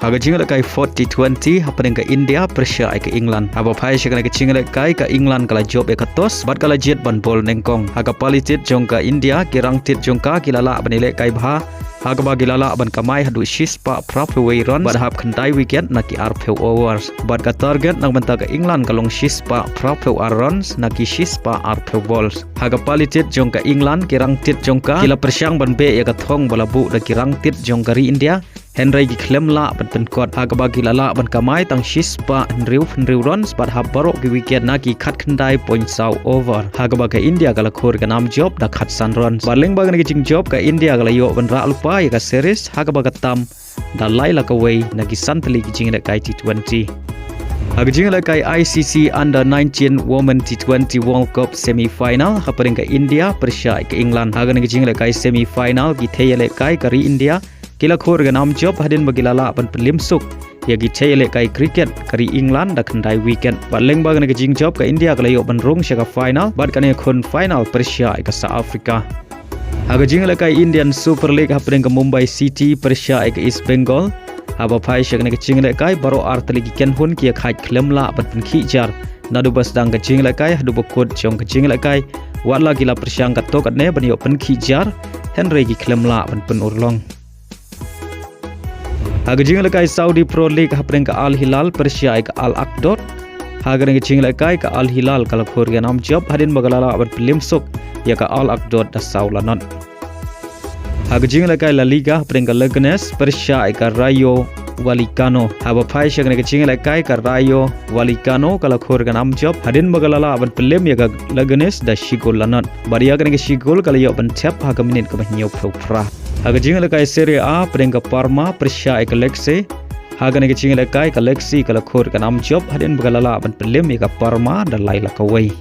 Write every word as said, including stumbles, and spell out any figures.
Ha ka jingïalehkai fourth T twenty hapdeng ka India pyrshah ïa ka England. Haba phai sha kane ka jingïalehkai ka England ka la jop ïa ka toss bad ka la jied ban bol nyngkong. Ha ka pali tied jong ka India ki rangtied jong ka ki la lah ban ïalehkai bha, ha kaba ki la lah ban kamai haduh shispah phraphew wei runs bad hap khyndai wicket na ki arphew overs. Bad ka target na ka bynta ka England ka long shispah phraphew ar runs na ki shispah arphew balls. Ha ka pali tied jong ka England ki rangtied jong ka ki la pyrshang ban beh ïa ka thong ba la buh da ki rangtied jong ka ri India, hynrei ki khlem lah ban pynkut, ha kaba ki la lah ban kamai tang shispah hynriew hynriew runs bad hap baroh ki wicket na ki khatkhyndai point saw over. Ha kaba ka India ka la khur ïa ka nam jop da khatsan runs. Bad lyngba kane ka jingjop ka India ka la ïoh ban rah lypa ïa ka series, ha kaba ka tam da lai la kawei na ki san tylli ki jingïalehkai T twenty. Ha ka jingïalehkai I C C Under nineteen Women T twenty World Cup semi final hapdeng ka India pyrshah ïa ka England. Ha kane ka jingïalehkai semi final ki thei ïalehkai ka ri India ki la khur ïa ka nam jop hadien ba ki la lah ban pynlip suk ïa ki thei ïalehkai cricket ka ri England da khyndai wicket. Bad lyngba kane ka jingjop ka India ka la ïoh ban rung sha ka final bad kane ka khun final pyrshah ïa ka South Africa. Ha ka jingïalehkai Indian Super League hapdeng ka Mumbai City pyrshah ïa ka East Bengal. Haba phai sha kane ka jingïalehkai baroh ar tylli ki kynhun ki ïakhaid khlem lah ban pynkhih jar. Naduh ba sdang ka jingïalehkai haduh ba kut jong ka jingïalehkai, watla ki la pyrshang katto katne ban ïoh pynkhih jar, hynrei ki khlem lah ban pynurlong. Ha ka jingïalehkai Saudi Pro League hapdeng ka Al Hilal pyrshah ïa ka Al Akdod. Ha kane ka jingïalehkai ka Al Hilal ka la khur ïa ka nam jop hadien ba ka la lah ban pynlip suk ïa ka Al Akdod da saw la not. Ha ka jingïalehkai La Liga hapdeng ka Leganes pyrshah ïa ka Rayo Vallecano. Haba phai sha kane ka jingïalehkai ka Rayo Vallecano ka la khur ïa ka nam jop hadien ba ka la lah ban pynlip ïa ka Leganes da shi gol la not. Bad ïa kane ka shi gol ka la ïoh ban thep ha ka minit kaba hynñiewphew phra. Ha ka jingïalehkai Serie A hapdeng ka Parma pyrshah ïa ka Lecce. Ha kane ka jingïalehkai ka Lecce ka la khur ïa ka nam jop hadien ba ka la lah ban pynlip ïa ka Parma da lai la kawei.